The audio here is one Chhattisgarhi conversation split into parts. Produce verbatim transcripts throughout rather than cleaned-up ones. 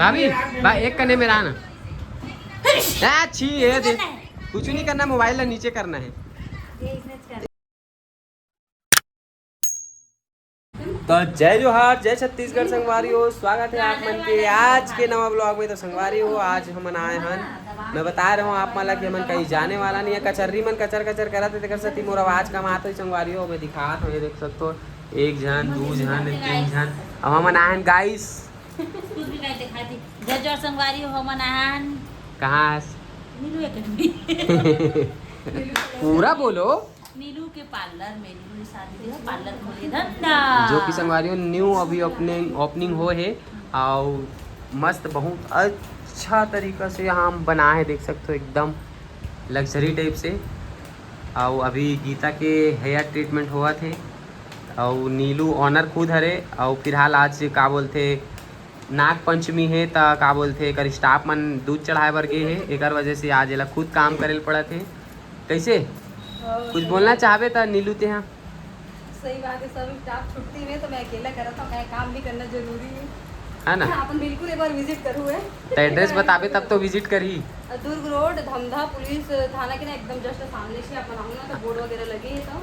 भाभी, भाई, एक कने में रहा ना। आ, छी, ये दे। कुछ नहीं करना, मोबाइल ला नीचे करना है। तो जय जोहार, जय छत्तीसगढ़ संगवारी हो, स्वागत है आप मन के आज के नवा ब्लॉग में। तो संगवारी हो, आज हमन आए हन, मैं बता रहा हूँ आप मन ला कि हमन कहीं जाने वाला नहीं है। कचर्री मन कचर कचर करत है, तेकर सेती मोर आवाज कम आत होही संगवारी हो। मैं दिखात हूँ, ये देख सकते हो, एक झन, दू झन, तीन झन, अब हमन आए हन गाइस। कुछ भी नहीं दिखाई दी। जय जोहार संगवारी हो, हमन आए हन। कहाँ हस? नीलू एकेडमी। पूरा बोलो। नीलू के पार्लर में, नीलू शादी के पार्लर खोले धंधा। जो कि संगवारी हो, न्यू अभी ओपनिंग, ओपनिंग हो है, और मस्त, बहुत अच्छा तरीका से यहाँ हम बना है, देख सकते हो, एकदम लग्जरी टाइप से। और अभी गीता के हेयर ट्रीटमेंट होवत है, और नीलू ओनर खुद हरे, और फिलहाल आज का बोलथे, नाग पंचमी हे, त का बोलथे, एकर स्टाफ मन दूध चढ़ाए बर गे हे, एकर वजह से आज एला खुद काम करे ल पड़त हे। कैसे? और कुछ सही बोलना बात। चाहबे त नीलू तेहा? सही बात है, सब स्टाफ छुट्टी में, तो मैं अकेला करत हूँ, मैं काम भी करना जरूरी है। है ना? अपन बिल्कुल एक बार विजिट करू है। तो एड्रेस बताबे तब तो विजिट करही। दुर्ग रोड, धमधा पुलिस थाना के ना एकदम जस्ट सामने से अपन आऊ ना, तो बोर्ड वगैरह लगे है तो।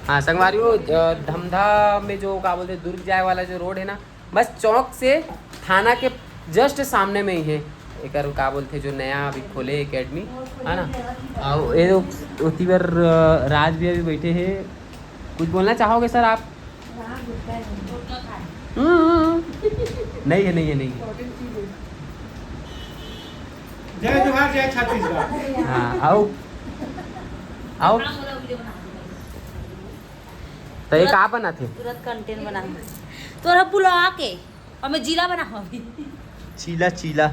हाँ संगवारी हो, अ, धमधा में जो का बोलते, दुर्ग जाए वाला जो रोड है ना, बस चौक से थाना के जस्ट सामने में ही है। एकर का बोलते, जो नया अभी खोले एकेडमी, है ना? और ये लोग ओती बर, अ, राज भी अभी बैठे हैं, कुछ बोलना चाहोगे सर आप? हम्म, नहीं है, नहीं है, नहीं है। जय जोहार, जय छत्तीसगढ़। हाँ, आओ, आओ। तो ये का बनाथे? तुरंत कंटेंट बना। तोरा बुला के और मैं जिला बना अभी। चीला, चीला।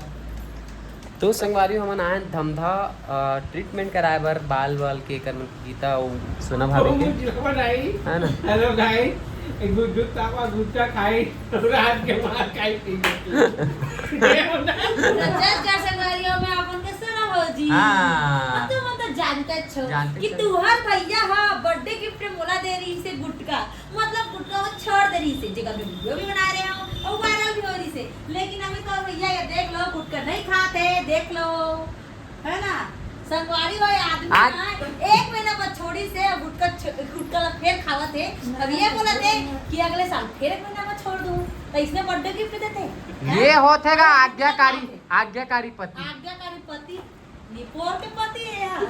तो संगवारी, हमन आए धमधा, अ, ट्रीटमेंट कराए बर बाल वाल के, कर गीता अउ सोना भाभी के। जिला बनाई। है ना? हेलो गाइस, एक गुड्डू तावा गुट्टा खाई, रात के मार खाई पी। जय जोहार संगवारी हो, मैं अपन के सोना भौजी। हाँ। अब तो मैं तो जानते छो जानते कि छो। तुहर भैया हा बर्थडे गिफ्ट में मोला दे रही से गुटका। मतलब गुटखा वो छोड़ दे रही से, जेकर में वीडियो भी बना रहे हो और वायरल भी हो रही से। लेकिन अभी तो भैया ये देख लो, गुटखा नहीं खाते, देख लो, है ना? संगवारी हो, ये आदमी आज ना एक महीना बाद छोड़ी से गुटखा छ-, गुटखा ला फेर खावत है। अब ये बोलत है कि अगले साल फिर एक महीना बाद छोड़ दूँ, तो इसने बर्थडे गिफ्ट देते हैं? ये होत है का आज्ञाकारी, आज्ञाकारी पति। आज्ञाकारी पति। निपोर के पति है यार।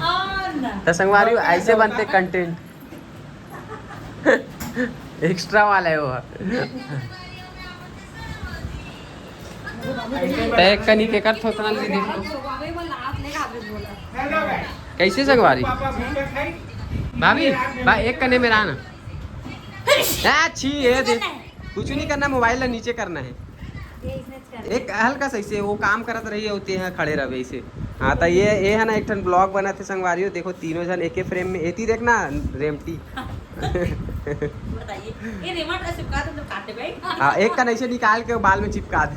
और ना। त संगवारी, ऐसे बनते कंटेंट। एक्स्ट्रा वाला है वो। पैक कनी के कर थोतना ले देखो। कैसे संगवारी? भाभी, भाई एक कने में रहा ना। आ, छी, ये दे। कुछ नहीं करना, मोबाइल ला नीचे करना है। एक हल्का सा ऐसे वो काम करत रही होते हैं, खड़े रहे ऐसे। हाँ, तो ये, ये है ना, एक ठन ब्लॉग बना थे संगवारी हो, देखो तीनों जन एके फ्रेम में, एती देखना रेमटी। बताइए, ये रेमट ऐसे काट, हम लोग काटे भाई। हाँ, एक कन ऐसे निकाल के बाल में चिपका दे।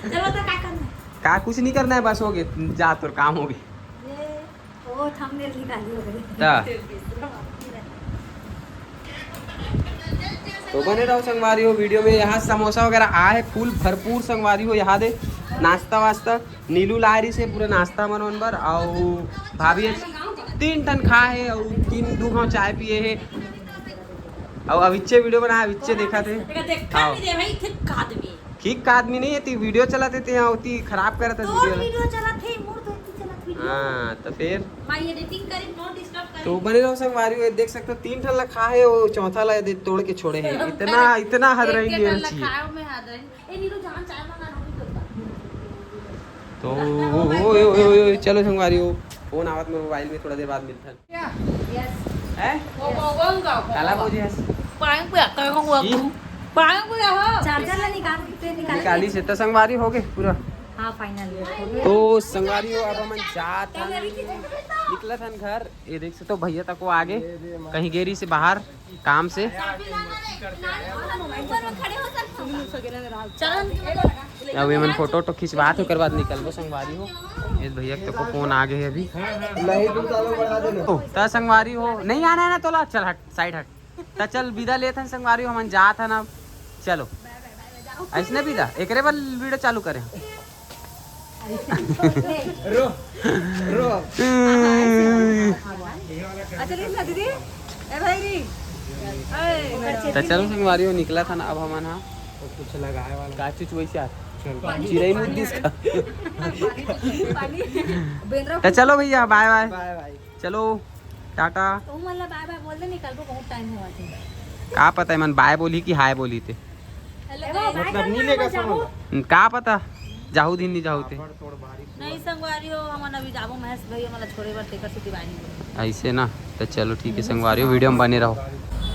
चलो, तो क्या करना है? का कुछ नहीं करना है, बस हो गए, जा, तोर काम हो गए। ये, वो थंबनेल निकालिए। ता। तो बने रहो संगवारी हो वीडियो में। यहाँ समोसा वगैरह आए फुल भरपूर संगवारी हो। यहाँ दे नाश्ता वास्ता नीलू ला रही से पूरा नाश्ता मन बर, और भाभी तीन ठन खा है और तीन दू घाव चाय पिए है। और अविच्चे वीडियो बना, अविच्चे देखा थे। देखा हाँ। नहीं रे भाई, ठीक आदमी। ठीक आदमी नहीं है, ती वीडियो चलाते थे यहाँ, ती खराब करत है तोर वीडियो। वीडियो चलाते, मोर तो इतनी चलत वीडियो। हाँ, तो फिर? मैं एडिटिंग करी, नो डिस्टर्ब करी। तो बने रहो संगवारी, ये देख सकते हो, तीन ठन ला खा है, वो चौथा ला दे तोड़ के छोड़े है। इतना, इतना हद रही एक है ठन ला चीज। खाए में हद रही। ए, नीलू जान चाय मंगा लो, नहीं तो। तो ओ, ओ, ओ, ओ, ओ, चलो संगवारी हो, फोन आवत में मोबाइल में, थोड़ा देर बाद मिलता है। यस। हैं? वो, वो, वो, वो, वो, काला वो। बोझे हस? पानी पिया, कहाँ हुआ ई? तू? पानी पिया, हाँ। चार्जर ला निकाल, ते निकाल। निकाली से तो संगवारी हो गए पूरा। हाँ, फाइनल। तो संगवारी हो, अब हमन जात हन, निकलत हन घर। ये देख सकते हो, भैया तको आगे कहीं गेरी से बाहर काम से। ऊपर में खड़े हो सकते हो। चल, हम अब ये मन फोटो वोटो खिंचवा थे, ओकर बाद निकलबो संगवारी हो। ये भैया तको फोन आ गए अभी। नहीं, तू चालू बढ़ा दे ना। ओ, त संगवारी हो, नहीं आना है ना तोला, चल हट, साइड हट। त चल विदा लेत हन संगवारी हो, हमन जात हन अब। चलो, ऐसने भी दा, एकरे बर वीडियो चालू करे। रो, रो। अच्छा, लीन ना दीदी। ए भाई री। ए, तो चलो संगवारी हो, निकला था ना अब हमन हा। वो कुछ लगाए वाला। का चीज वैसे आ? चल। चिरई मुद्दिस का। पानी, पानी। बेंद्रा तो चलो भैया, बाय बाय। बाय बाय। चलो, टाटा। तो मतलब बाय बाय बोल दे, निकलबो, बहुत टाइम हुआ थे। का पता है मन बाय बोली कि हाय बोली थे। हेलो, ए, बाय मतलब करना नहीं लेगा मत जाओ। समझ। का पता, जाहू दिन नहीं जाहू ते। पापड़ तोड़ बारिश नहीं हुआ। संगवारी हो, हमन अभी जाबो महेश भैया मला छोड़े बर, तेकर से दिवाली। ऐसे ना, तो चलो ठीक है संगवारी हो, वीडियो में बने रहो।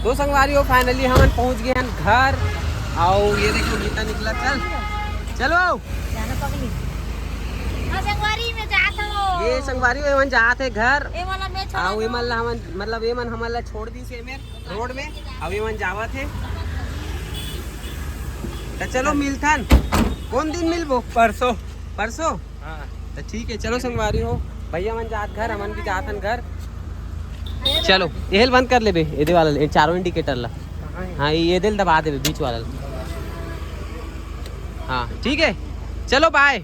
तो संगवारी हो, finally हमन पहुंच गए हैं घर। आओ, ये देखो गीता निकला, चल, चलो। जाना पगली। हाँ, संगवारी में जात हो। ये संगवारी हो, एमन जात है घर। ए वाला मैं छोड़ आओ, दो। एमन ला हमन, मतलब एमन हमन ला छोड़ दी से मेर रोड में। अब एमन जावत है। तो चलो मिलथन। कौन दिन मिलबो? परसों। परसों? हाँ। तो ठीक है, चलो संगवारी हो, भैया मन जात घर, हमन भी जात हन घर। चलो, एहल बंद कर लेबे, एदे वाला, ये चारों इंडिकेटर ला। हाँ, ये दे ल दबा देबे, बीच वाला ला। हाँ, ठीक है, चलो बाय।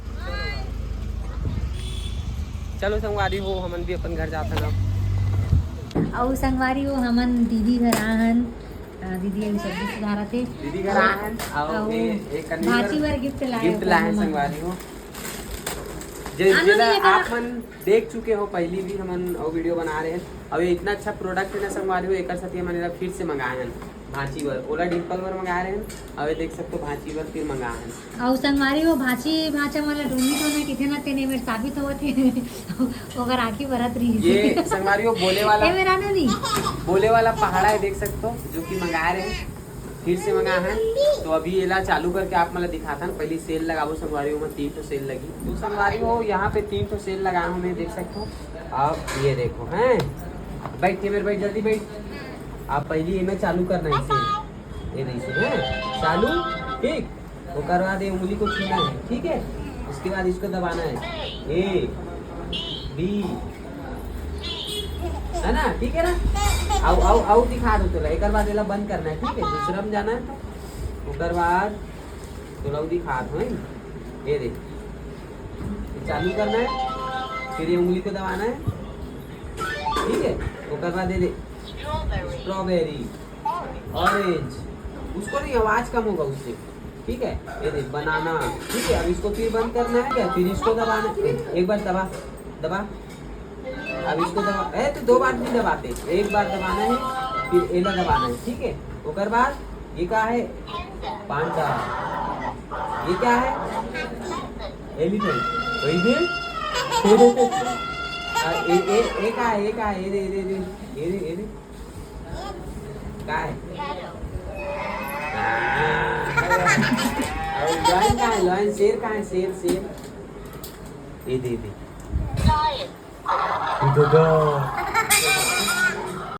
चलो संगवारी हो, हमन भी अपन घर जात हन अब। अउ संगवारी हो, हमन दीदी घर आ हन। अ, दीदी अभी सब्जी सुधारत हे। दीदी घर आ हन, अउ अउ ये, ये कन्नी भांची बर बर गिफ्ट लाए गिफ्ट हन लाए हन हमन। संगवारी हो। जे, आनंद जेला लेकर आप मन देख चुके हो, पहली भी हमन अउ वीडियो बना रहे हैं। अब ये इतना अच्छा प्रोडक्ट है ना संगवारी हो, एकर साथ ही हमन एला फिर से मंगाए हन भांची बर, ओला डिम्पल बर मंगाए रहे हैं। अब ये देख सकते हो भांची बर फिर मंगाए हन। अउ संगवारी हो, भांची भांचा मन ला ढूंढी तो ना किथे ना तेने मेर साबित होवत हे। ओकर आँखी भरत रही। ये संगवारी हो बोले वाला, ए मेरा ना नहीं। बोले वाला पहाड़ा है, देख सकते हो, जो कि मंगाए रहे हैं, फिर से मंगाए हैं। तो अभी एला चालू करके आप मन ला दिखाथन। पहली सेल लगाबो संगवारी हो, मैं तीन ठो सेल लगी। तो संगवारी हो, यहाँ पे तीन ठो सेल लगाए हूँ मैं, देख सकते हो। अब ये देखो, हैं, बैठ के मेरे, बैठ, जल्दी बैठ। आप पहली ये में चालू करना है इसे, ये नहीं से, हैं, चालू, ठीक। ओकर बाद ये उंगली को छूना है, ठीक है। उसके बाद इसको दबाना है, ए बी, है ना, ठीक है ना। आओ, आओ, आओ, दिखा दो तोला। एकर बाद एला बंद करना है, ठीक है। दूसरा में जाना है तो ओकर बाद तोला वो दिखा दो, हैं? ये देख, ये चालू करना है, फिर ये उंगली को दबाना है, ठीक है। ओकर बाद ये देख, स्ट्रॉबेरी, ऑरेंज, उसको नहीं, आवाज कम होगा उससे, ठीक है। ये देख, बनाना, ठीक है। अब इसको फिर बंद करना है क्या, फिर इसको दबाना है, एक बार दबा, दबा। अब इसको दबा, ए, तो दो बार नहीं दबाते, एक बार दबाना है, फिर एला दबाना है, ठीक है। ओकर बाद ये का है, पांडा। ये क्या है, एलिफेंट। वही दे। आ, ए, ए, ए का है, ए का है, ए दे, ए दे, ए दे, ए दे, ए दे। का है? और लायन का है? लायन, शेर का है? शेर, शेर। ये दे, ये दे। ये दे दो।